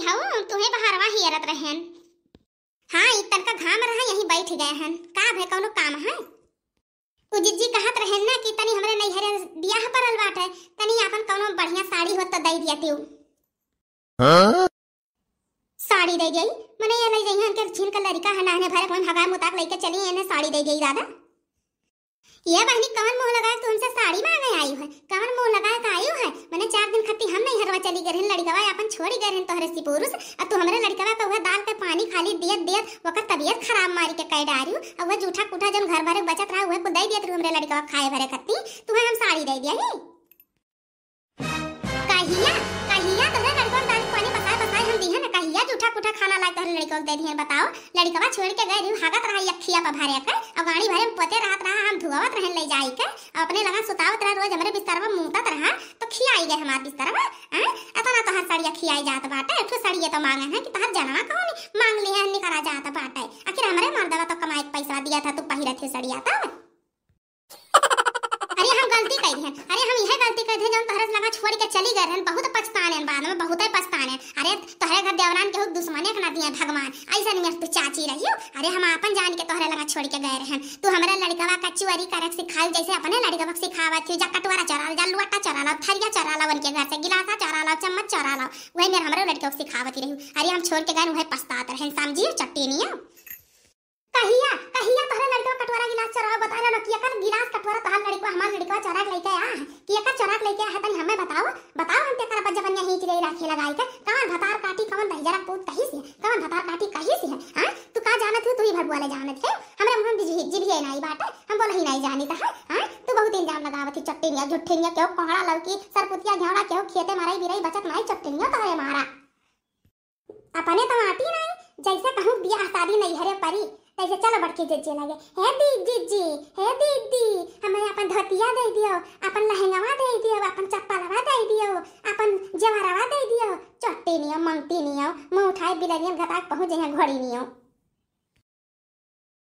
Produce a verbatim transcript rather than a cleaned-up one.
हऊ, तुहे बहरवा हेरत रहेन। हाँ, ई तनका घाम रहा, यहीं बैठ गए हन। का भे, कौनो काम है? उ जिज्जी कहत रहेन ना कि तनी हमरे नैहरे बियाह परल बाटे, तनी आपन कौनो बढ़िया साड़ी होत त दई दिया तू। हाँ? साड़ी दे जाई, मने ये ले जाई हन के छीन के लड़का है, नाहने भरे कौन हगाए मुताक लेके चली, एने साड़ी दे जाई दादा। ये बहनी, कवन मुंह लगाए तू हमसे साड़ी मांगे आई है? कवन मुंह लगाए के आई है? मने चार दिन खातिर हम नैहरवा चली गए रहन, लड़कवा अपन छोड़ी गए रहन तोहरे सिपुरुष, आ तू हमरे लड़कवा के उहे दाल के पानी खाली दियत दियत ओकर तबियत खराब मारी के कह डारियो, आ उहे जूठा कूठा जौन घर भरे बचत रहा उहे कुल दे दियत रहू हमरे लड़कवा खाए भरे खातिर, तुहे हम साड़ी दे दिया ही। कहिया, कहिया तोहरे लड़कवा के दाल पानी पसाए पसाए हम दिहन, कहिया जूठा कूठा खाना लाए तोहरे लड़कवा के दे दिहन, बताओ। लड़कवा छोड़ के गए रहू, हागत रहा यखिया पर भरे के, और गाड़ी भरे में पोते रहत रहा, हम धुआवत रहन ले जाई के, और अपने लगा सुतावत रहा, रोज हमरे बिस्तरवा मूतत रहा, तो खियाई गए हमार बिस्तरवा। हैं? अतना तोहार सड़िया खियाई जात बाटे, एक ठो सड़िया तो मांगे हैं कि तोहार जनवा कौन मांग लिहे, निकरा जात बाटे। आखिर हमरे मर्दवा तो कमाई के पैसा दिया था, तू पहिरत है सड़िया तब। अरे हम गलती कह दिहन, अरे हम यह गलती कह दिहन जौन तोहरे से लगा छोड़ के चली गए रहन, बहुत पछताने बाद में, बहुत ही पछताने। अरे तोहरे घर देवरान केहू दुश्मने के ना दिए भगवान, ऐसा नहीं तू चाची रहियो। अरे हम आपन जान के तोहरे लगा छोड़ के गए रहन, तू हमरा लड़कवा का चोरी करे के सिखाई, जैसे अपने लड़कवा के सिखावत थी, जा कटोरा चोरा ला, जा लोटा चोरा ला, थरिया चोरा ला, उनके घर से गिलासा चोरा ला, चम्मच चोरा ला, वही मेर हमरे लड़कवा के सिखावत रही। अरे हम छोड़ के गए, वही पछतात रहन, समझियो चट्टी नहीं है। कहिया, कहिया तोहरे लड़कवा कटोरा गिलास चोरावा, बता रहे ना, कि एकर गिलास कटोरा तोहार लड़कवा, हमार लड़कवा चोरा के लेके आ है, कि एकर चोरा के लेके आ है, तनी हमें बताओ, बताओ, हम तेकर अपन जबनिया हींच गई राखे लगाई के, कवन भतार काटी, कवन दहिजरा पूत कही से, कवन भतार काटी कही से है, हाँ? तू का जानत हो, तू ही भगवाले जानत है, हमरा मुँह में जिभी, जिभिए नाई बाटे, हम बोल ही नाई जानी त है, हाँ? तू बहुत इल्जाम लगावत ही, चट्टिनिया, झुट्ठिनिया, केहू कोहड़ा लौकी, सरपुतिया घेवड़ा, केहू खेते मरई बिरई बचत नाई, चट्टिनिया तोहरे मारा। अपने तो आती नहीं, जैसे कहूँ बियाह शादी नैहरे परी, तैसे चलो बड़की जिज्जी लगे, "हे दी-, जिज्जी, हे दीदी, हमें अपन धोतिया दे दियो, अपन लहंगवा दे दियो, अपन चप्पलवा दे दियो, अपन जेवरवा दे दियो।" चट्टी नियो, मंगती नियो, मुँह उठाए बिलरियन गता के पहुँच जइहें घोड़ी नियो।